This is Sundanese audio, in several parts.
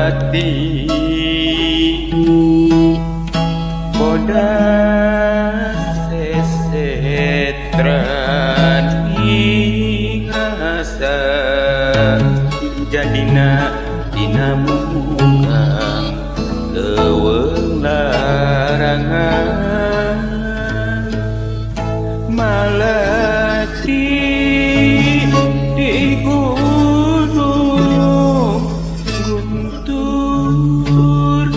Melati bodas sesetran ing rasa jadina dina mukang leuweung larangan Melati di gunung Guntur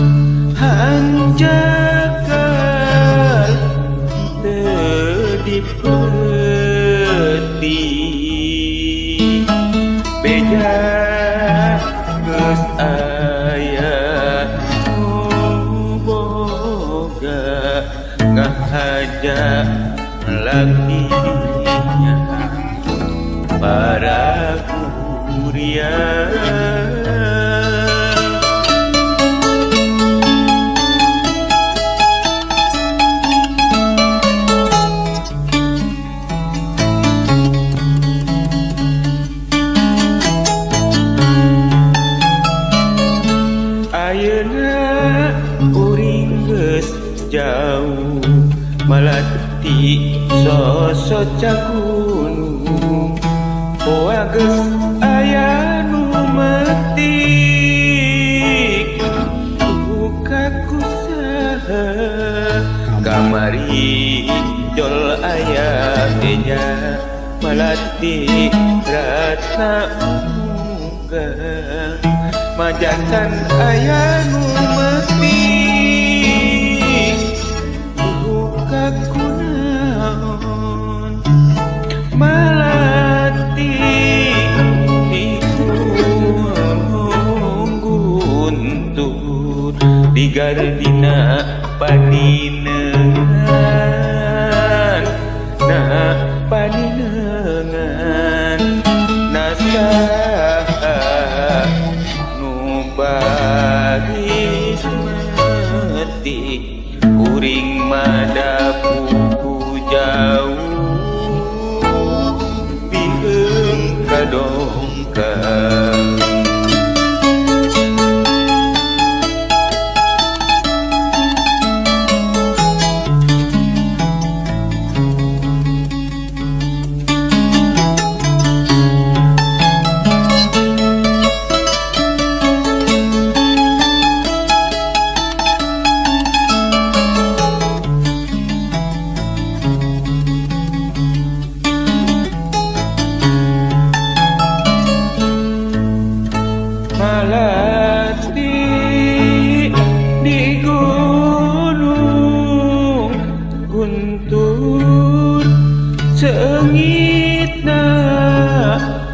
hanjakal teu dipeuti beja geus aya nu boga ngahaja lakinya para kuria. Ayeuna uring geus jauh Melati sosok cagunung poa geus aya nu metik buka ku saha kamari jol aya beja Melati ratna munggang majakan aya nu metik buka ku naon Melati di gunung Guntur di gardina paninengan na paninengan nasaha nu baris metik kuring madapuku jauh biheung kadongkang. Melati di gunung Guntur seungitna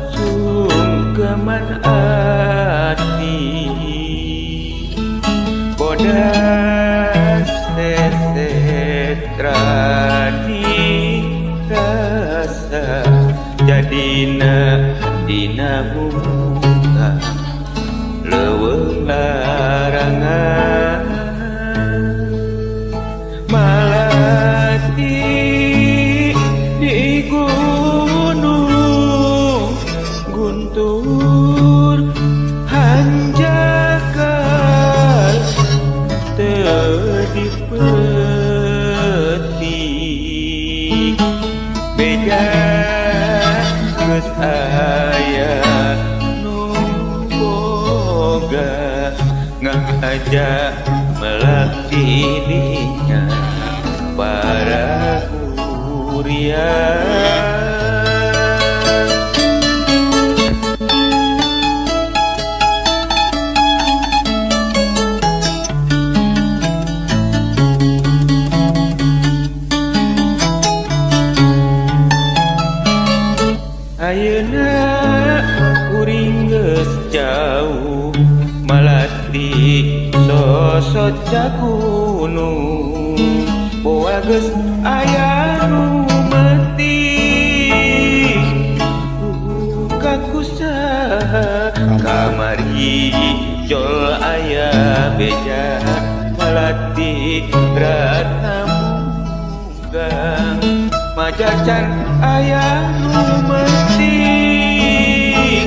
sungkeman ati bodas sesetran rasa jadina dina bunga leuweung larangan Melati di gunung Guntur hanjakal teu dipeuti beja geus aya nu boga ngahaja melati dinya para kuria. Ayeuna kuring geus jauh Melati sosok cagunung poa geus aya nu metik buka ku saha kamari jol aya beja Melati ratna munggang majacan aya nu metik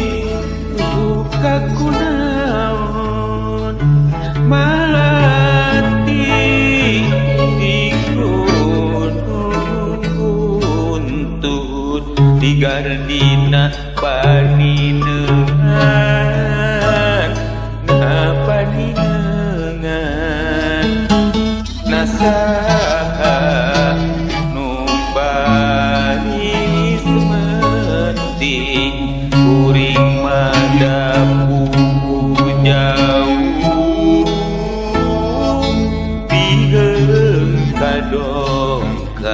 buka ku naon. Jauh pikeun kadongkap.